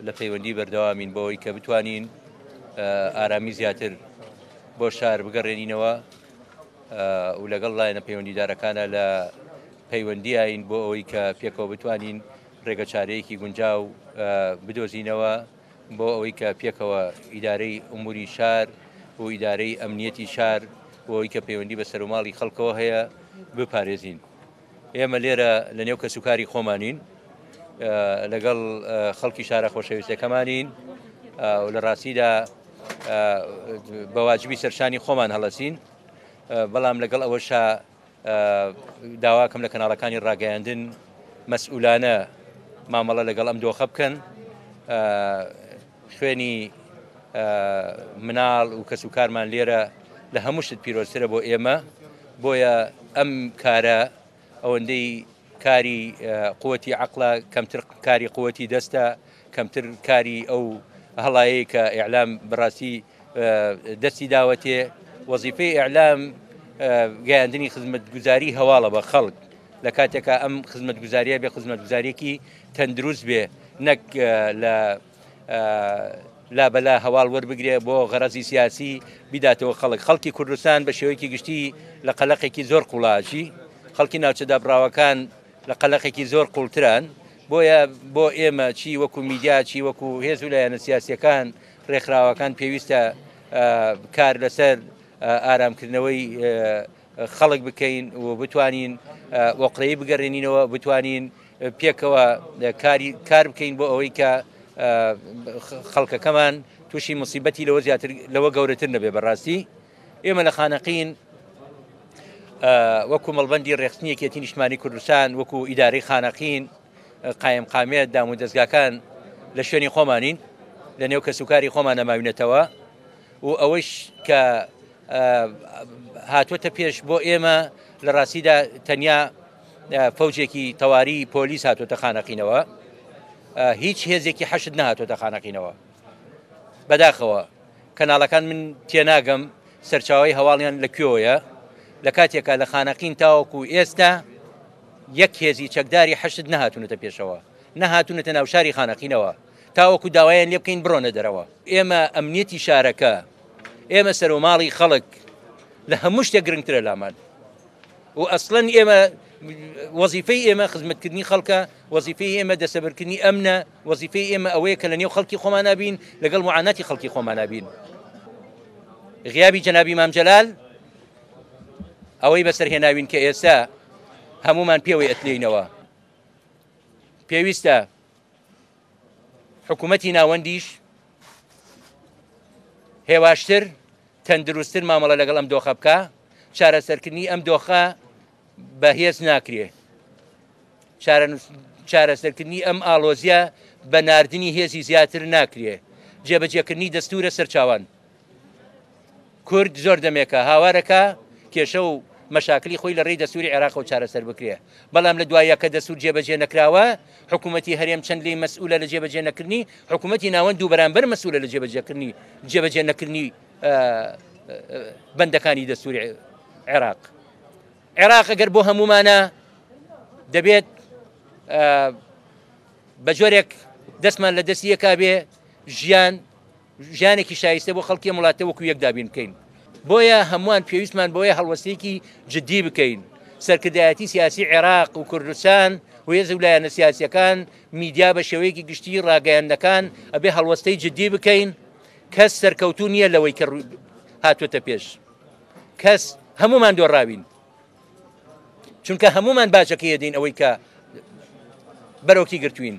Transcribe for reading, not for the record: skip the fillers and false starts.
لە پەیوەندی بەردەوامین بۆ ئەوەی کە بتوانین ئارامی زیاتر بۆ شار بگەڕێنینەوە و لەگەڵ لایەنە پەیوەندیدارەکانە لە پەیوەندیین بۆ ئەوەی کە پێکەوە بتوانین ڕێگەچارەیەکی گونجاو بدۆزینەوە بۆ ئەوەی کە پێکەوە ئیدارەی ئوموری شار و ئیدارەی ئەمنیەتی شار بۆ ئەوەی کە پەیوەندی بە سەروماڵی خەڵکەوە هەیە بپارێزین. ئێمە لێرە لە نێو کەسوکاری خۆمانین، لەگەڵ خەڵکی شارە خۆشەویستەکەمانین و لە ڕاستیدا بە واجبی سەرشانی خۆمان هەڵەسین، بەڵام لەگەڵ ئەوەشا داواکەم لە کەناڵەکانی ڕاگەیاندن مەسئولانە مامەڵە لەگەڵ ئەم دۆخە بکەن. خوێنی مناڵ و کەسوکارمان لێرە لە هەموو شت پیرۆزترە بۆ ئێمە، بۆیە ئەم کارە ئەوەندەی کاری قوتی عەقڵە کەمتر کاری قوتی دەستە، کەمتر کاری ئەو هەڵایەی کە ئیعلام بەڕاستی دەستی داوەتێ. وەزیفەی ئیعلام گەیاندنی خزمەتگوزاری هەواڵە بە خەڵک، لە کاتێکا ئەم خزمەتگوزاریە بێ خزمەتگوزاریەکی تەندروست بێ، نەک لە لابەلا هەواڵ وەربگرێ بۆ غەرەزی سیاسی بیداتەوە خەڵک. خەڵکی کوردستان بە شێوەیەکی گشتی لە قەلەقێکی زۆر قوڵاژی، خەڵکی ناوچە دابڕاوەکان لە قەلەقێکی زۆر قوڵتران. بۆیە بۆ ئێمە چی وەکو میدیا، چی وەکو هێز و لایەنە سیاسیەکان، ڕێکخراوەکان پێویستە کار لەسەر ئارامکردنەوەی خەڵک بکەین و بتوانین ئۆقرەی بگەڕێنینەوە، بتوانین پێکەوە کاری کار بکەین بۆ ئەوەی کە خەڵکەکەمان تووشی مصیبەتی لەوە زیاتر لەوە گەورەتر نەبێ. بەڕاستی ئێمە لە خانەقین وەکو مەڵبەندی ڕێخستنی یەکێتی نیشتمانی کوردستان، وەکو ئیدارەی خانەقین، قایم قامێت، دام و دەستگاکان لە شوێنی خۆمانین، لە نێو کەسوکاری خۆمان نەماوینەتەوە و ئەوەش کە هاتووەتە پێش بۆ ئێمە لە ڕاستیدا تەنیا فەوجێکی تەواری پۆلیس هاتووەتە خانەقینەوە، هیچ هێزێکی حەشد نەهاتووەتە خانەقینەوە. بەداخەوە کەناڵەکان من تێناگەم سەرچاوی هەواڵیان لە کوێوەیە، لە کاتێکا لە خانەقین تاوەکو ئێستا یەک هێزی چەکداری حەشد نەهاتوونەتە پێشەوە، نەهاتوونەتە ناوشاری خانەقینەوە تاوەکو داوایان لێ بکەین بڕۆنە دەرەوە. ئێمە ئەمنیەتی شارەکە، ئێمە سەرۆماڵی خەڵک لە هەموو شتێک گرنگترە لامان و ئەسڵەن ئێمە وەزیفەی ئێمە خزمەتکردنی خەڵکە، وەزیفەی ئێمە دەسەبەرکردنی ئەمنە، وەزیفەی ئێمە ئەوەیە کە لە نێو خەڵکی خۆمانە بین، لەگەڵ معاناتی خەڵکی خۆمانە بین. غیابی جەنابی مام جەلال ئەوەی بەسەرهێناوین کە ئێستا هەمومان پێوەی ئەتلێینەوە. پێویستە حکوومەتی ناوەندیش هێواشتر تەندروستتر مامەڵە لەگەڵ ئەم دۆخە بکە. چارەسەرکردنی ئەم دۆخە بەهێز ناکرێ. چارەسەرکردنی ئەم ئاڵۆزیە بە ناردنی هێزی زیاتر ناکرێ. جێبەجێکردنی دەستورە سەرچاوان. کورد زۆر دەمێکە هاوارەکە کێشە و مەشاکلی خۆی لە ڕێی دەستوری عێراقەوە چارەسەر بکرێ، بەڵام لە دوایە کە دەستور جێبەجێ نەکراوە، حکوومەتی هەرێم چەند لێی مەسئولە لە جێبەجێ نەکردنی، حکوومەتی ناوەند دوو بەرامبەر مەسئولە لە جێبەجێکردنی جێبەجێ نەکردنی بەندەکانی دەستوری عێراق. عێراق ئەگەر بۆ هەمومانە دەبێت بە جۆرێک دەستمان لە دەستی یەکا بێ، ژیان ژیانێکی شایستە بۆ خەڵکی ئەم وڵاتە وەکو یەک دابین بکەین. بۆیە هەمووان پێویستمان بۆیە هەڵوەستەیەکی جدی بکەین. سەرکردایەتی سیاسی عێراق و کوردستان و هێز و لایەنە سیاسیەکان، میدیا بە شێوەیەکی گشتی، ڕاگەیاندنەکان ئەبێ هەڵوەستەی جدی بکەین. کەس سەرکەوتوو نییە لەوەی کە هاتووەتە پێش. کەس، هەمومان دۆڕاوین، چونکە هەمومان باجەکەی ئەدەین ئەوەی کە بەرۆکی گرتوین.